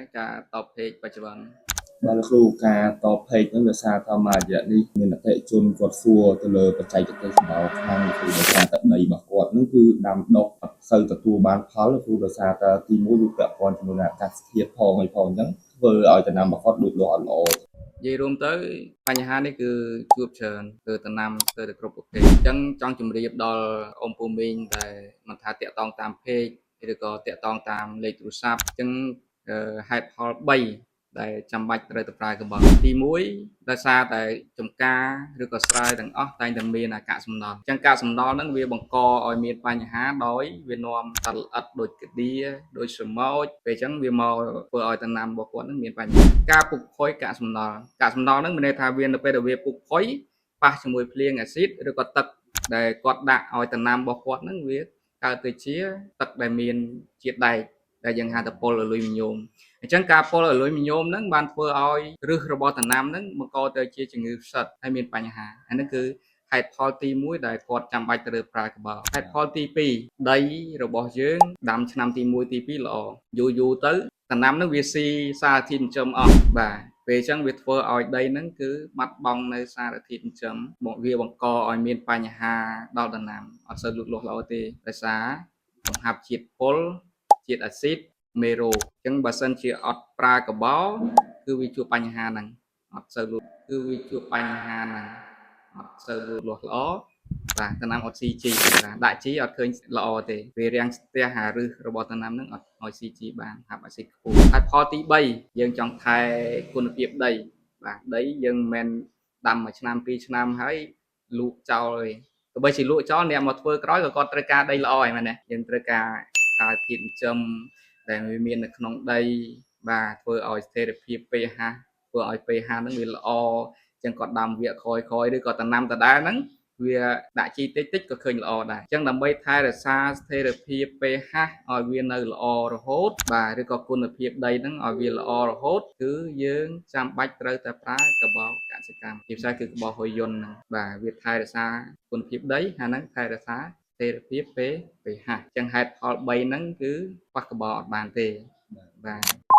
ដែរការតប page បច្ចុប្បន្ន? បាទលោកគ្រូការតប page ហ្នឹងដោយសារថាមួយរយៈនេះមានអតិថិជនគាត់សួរទៅលើបច្ចេកទេសសម្បោរខ្លាំងលោកគ្រូដោយសារតែដីរបស់គាត់ហ្នឹងគឺដាំដុះអត់សូវទទួលបានផលលោកគ្រូដោយសារតែទីមួយវាពាក់ព័ន្ធជាមួយនឹងអាកាសធាតុផងអីផងអញ្ចឹងធ្វើឲ្យដំណាំរបស់គាត់លូតលាស់អត់ល្អ។ និយាយរួមទៅបញ្ហានេះគឺជួបច្រើនគឺដំណាំស្ទើរតែគ្រប់ប្រភេទអញ្ចឹងចង់ជម្រាបដល់អ៊ំពូមីងដែលមិនថាតាក់តងតាម page ឬក៏តាក់តងតាមលេខទូរស័ព្ទអញ្ចឹងហេតុផល3ដែលចាំបាច់ត្រូវតែប្រើកាបោទី1ដោយសារតែចំការឬក៏ស្រែទាំងអស់តែងតែមានអាកាកសំណល់អញ្ចឹងកាកសំណល់ហ្នឹងវាបង្កឲ្យមានបញ្ហាដោយវានាំសត្វល្អិតដូចកដៀដូចស្រមោចពេលអញ្ចឹងវាមកធ្វើឲ្យដំណាំរបស់គាត់ហ្នឹងមានបញ្ហាការពុកផុយកាកសំណល់កាកសំណល់ហ្នឹងមានន័យថាវានៅពេលដែលវាពុកផុយប៉ះជាមួយភ្លៀងអាស៊ីតឬក៏ទឹកដែលគាត់ដាក់ឲ្យដំណាំរបស់គាត់ហ្នឹងវាកើតទៅជាទឹកដែលមានជាតិដែកដែលយើងហៅថាពុលអាលុយមីញ៉ូមអញ្ចឹងការពុលអាលុយមីញ៉ូមហ្នឹងបានធ្វើឲ្យឫសរបស់ដំណាំហ្នឹងបង្កទៅជាជំងឺផ្សិតហើយមានបញ្ហាអាហ្នឹងគឺហេតុផលទី1ដែលគាត់ចាំបាច់ត្រូវប្រើកាបោហេតុផលទី2ដីរបស់យើងដាំឆ្នាំទី1ទី2ល្អយូរយូរទៅដំណាំហ្នឹងវាស៊ីសារធាតុចិញ្ចឹមអស់បាទពេលអញ្ចឹងវាធ្វើឲ្យដីហ្នឹងគឺបាត់បង់នៅសារធាតុចិញ្ចឹមមកវាបង្កឲ្យមានបញ្ហាដល់ដំណាំអត់សូវលូតលាស់ល្អទេដោយសារបង្ហាប់ជាតិពុលជាតិអាស៊ីតមេរោគអញ្ចឹងបើសិនជាអត់ប្រើកាបោគឺវាជួបបញ្ហាហ្នឹងអត់សូវលូតគឺវាជួបបញ្ហាហ្នឹងអត់សូវលូតលាស់ល្អបាទដំណាំអត់ស៊ីជីបាទដាក់ជីអត់ឃើញល្អទេវារាំងស្ទះអារឹសរបស់ដំណាំហ្នឹងអត់ឲ្យស៊ីជីបានហាប់អាស៊ីតខ្ពស់ហើយផលទី3យើងចង់ថែគុណភាពដីបាទដីយើងមិនមែនដាំមួយឆ្នាំពីរឆ្នាំហើយលក់ចោលទេទោះបីជាលក់ចោលអ្នកមកធ្វើក្រោយក៏គាត់ត្រូវការដីល្អហើយមែនទេយើងត្រូវការសារធាតុចិញ្ចឹមដែលវាមាននៅក្នុងដីបាទធ្វើឲ្យស្ថិរភាព pH ធ្វើឲ្យ pH ហ្នឹងវាល្អអញ្ចឹងគាត់ដាំវគ្គក្រោយៗឬក៏ដំណាំដដែលហ្នឹងវាដាក់ជីតិចតិចក៏ឃើញល្អដែរអញ្ចឹងដើម្បីថែរក្សាស្ថិរភាព pH ឲ្យវានៅល្អរហូតបាទឬក៏គុណភាពដីហ្នឹងឲ្យវាល្អរហូតគឺយើងចាំបាច់ត្រូវតែប្រើកាបោកសិកម្មជាពិសេសគឺកាបោហ៊ុយយន្តហ្នឹងបាទវាថែរក្សាគុណភាពដីហើយហ្នឹងថែរក្សាស្ថិរភាព pH អញ្ចឹងហេតុផល3ហ្នឹងគឺខ្វះកាបោអត់បានទេបាទ។